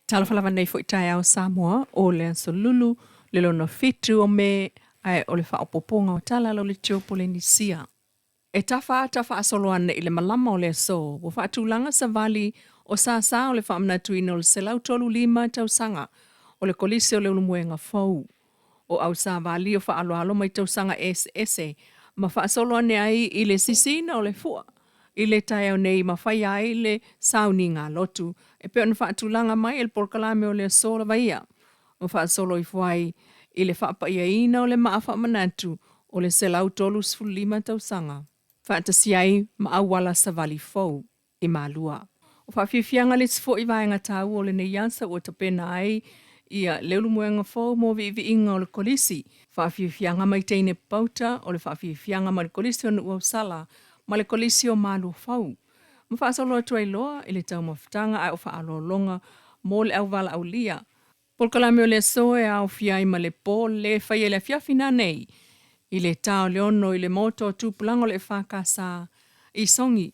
Talofa lava nei foi taeao Samoa, o le aso Lulu le lona 7 o Me, ae o le faaopoopoga o tala lau leitio Polenisia. E tafa ata faasolo ane i le malama o le aso, ua faatulaga savali o sāsā o le faamanatuina o le 135 tausaga o le Kolisi o le Ulumuega Fou. O au savali o faaaloalo mai tausaga eseese ma faasolo ane ai i le sisiina o le fua i le taeao nei ma faia ai le sauniga lotu e pei ona faatulaga mai e le polokalame o le aso lava ia, ma faasolo ifo ai i le faapaiaina o le maa faamanatu o le 135 tausaga faatasi ai ma auala savali fou i Malua. O faafiafiaga le isi foi vaega taua o lenei asa ua tapena ai ia le Ulumuega Fou mo viiviiga o le Kolisi, faafiafiaga mai teine pauta o le faafiafiaga ma le Kolisi o Nuuausala ma le Kolisi o Malua Fou. Ma faasolo atu ai loa i le taumafataga ae o faaaloaloga mo le auvalaaulia. Polokalame o le aso e aofia ai ma le po le faia i le afiafi nanei i le ta o le 6 i le maota o Tupulaga o le EFKS i Sogi.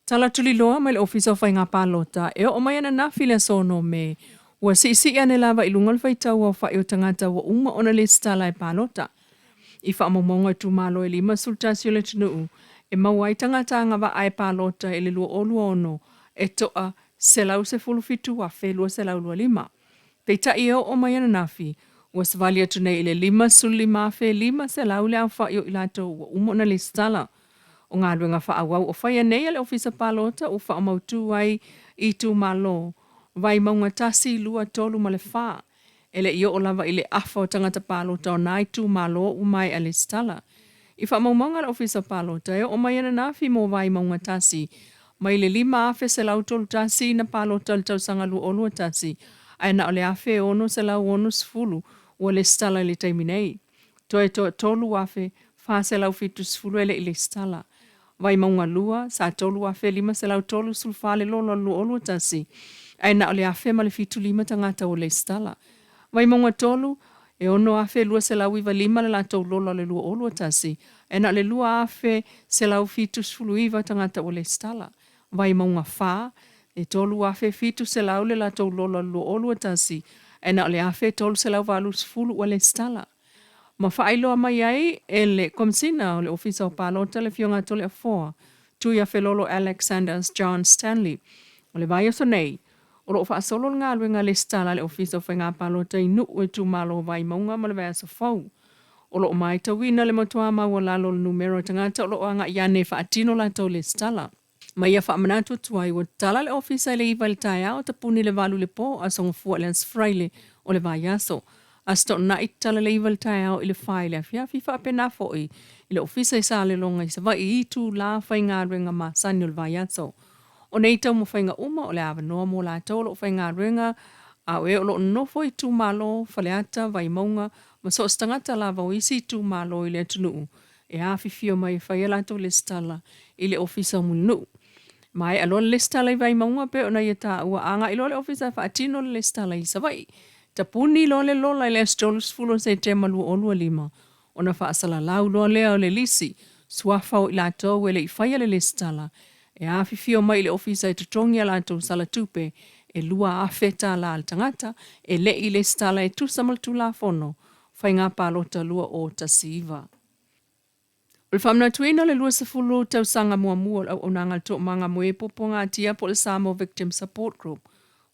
Tala tuliloa mai le Ofisa o Faiga Palota e oo mai ananafi i le aso 6 Me, ua siisii ane lava i luga o le faitau aofai o tagata ua uma ona lesitala e palota. I faamaumauga o itumalo e 51 o le atunuu e maua ai tagata agavaa e palota i le 2026 e to'a 117,225. Peitai e oo mai ananafi, ua savali atu nei i le 55,500 le aofai o i latou ua uma ona lesitala. O galuega faaauau o faia nei e le Ofisa Palota ua faamautū ai i itumalo Vaimauga 1, 2, 3 ma le 4. E le i oo lava i le afa o tagata palota o nā itumalo ua maea lesitala. I faamaumauga a le Ofisa Palota e oo mai ananafi mo Vaimauga 1, mai le 5,131 na palota i le tausaga 2021, ae na o le 1,660 ua lesitala i le taimi nei. Toe toa 3,470 e le i lesitala. Vaimauga 2, sa 3,534 le lola o le 2021, ae na o le 1,075 tagata ua lesitala. Vaimauga 3, e 6,295 le latou lola o le 2021, ae na o le 2,179 tagata ua lesitala. Vaimauga 4, e 3,700 le latou lola o le 2021, ae na o le 1,380 ua lesitala. Ma faailoa mai ai e le Komesina o le Ofisa o Palota le Afioga Toleafoa Tuiafelolo Alexanders John Stanley o le vaiaso nei, o lo o faasolo le galuega lesitala a le Ofisa o Faiga Palota i Nuu e itumalo o Vaimauga ma le vaiaso fou. O lo o maitauina le matua maualalo o le numera o tagata o lo o agai ane e faatino latou lesitala. Ma ia faamanatu atu ai, ua tatala le ofisa i le 9 i le taeao, tapuni i le 8 i le po, Aso Gafua i le Aso Faraile o le vaiaso. Aso Toonai tatala le 9 i le taeao i le 4 i le afiafi, faapena foi i le ofisa i Salelologa i Savaii i itulā faigaluega masani o le vaiaso. O nei taumafaiga uma o le avanoa mo latou o lo o faigaluega a o e o lo o nonofo i itumalo, Faleata, Vaimauga ma so o se tagata lava o isi itumalo i le atunuu e afifio mai e fai a latou lesitala i le ofisa o Mulinuu. Maea loa le lesitala i Vaimauga pei ona ia taua, agai loa le ofisa e faatino le lesitala i Savaii. Tapuni loa le lola i le aso 30 o Setema 2025, ona faasalalau loa lea o le lisi suafa o i latou e le i faia le lesitala e afifio mai i le ofisa e totogi a latou sala tupe e $2,000 a le tagata e le i lesitala e tusa ma le Tulafono Faiga Palota 2019. O le faamanatuina o le 20 tausaga muamua o le auaunaga a le Toomaga mo e Puapuagatia po o le Samoa Victim Support Group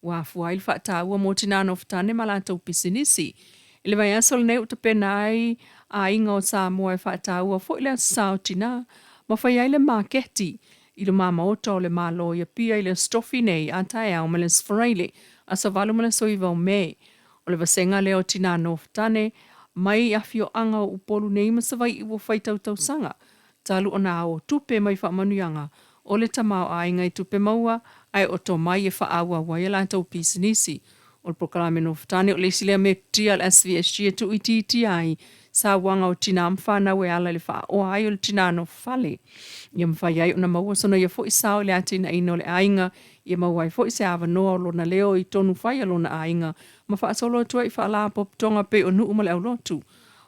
ua afua ai le faataua mo tinā nofotane ma latou pisinisi. I le vaiaso lenei ua tapena ai aiga o Samoa e faataua foi le Aso Sa o Tinā ma fai ai le maketi i luma maota o le Malo i Apia i le Aso Tofi nei a taeao ma le Aso Faraile, aso 8 ma le aso 9 o Me. O le vasega lea o tinā nofotane mai afioaga o Upolu nei ma Savaii ua fai tautausaga talu ona ao tupe mai faamanuiaga o le tamaoaiga i tupe maua ae oto mai e faaauau ai a latou pisinisi. O le polokalame nofotane o le isi lea metotia a le SVSG e tuuitiitia ai sauaga o tinā ma fanau e ala i le faaoa ai o le tinā nofofale ia mafai ai ona maua sona ia foi sao i le atinaeina o le aiga ia maua ai foi se avanoa o lona leo i tonu fai a lona aiga ma faasolo atu ai i faalapotopotoga pei o nuu ma le aulotu.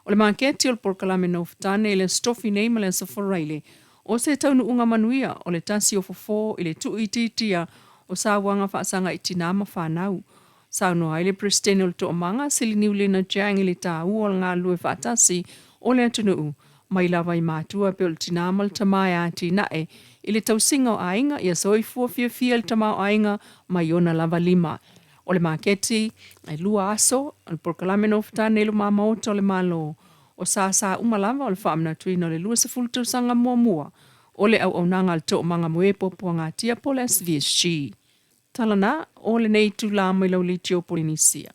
O le maketi o le polokalame nofotane i le Aso Tofi nei ma le Aso Faraile o se taunuuga manuia o le tasi o fofo i le tuuitiitia o sauaga faasaga i tinā ma fanau. Saunoa ai le Peresetene o le Toomaga, Siliniu Leonard Chang i le taua o le galulue faatasi o le atunuu, mai lava i matua pei o le tinā ma le tamā e atinae i le tausiga o aiga, ia soifua fiafia le tamaoaiga mai ona lava lima. O le maketi, e lua aso, o le polokalame nofotane i luma maota o le Malo, o sasa uma lava o le faamanatuina o le 20 tausaga muamua o le auaunaga a le Toomaga mo e Puapuagatia po o le SVSG. Tala na o lenei itula mai lau Litio Polenisia.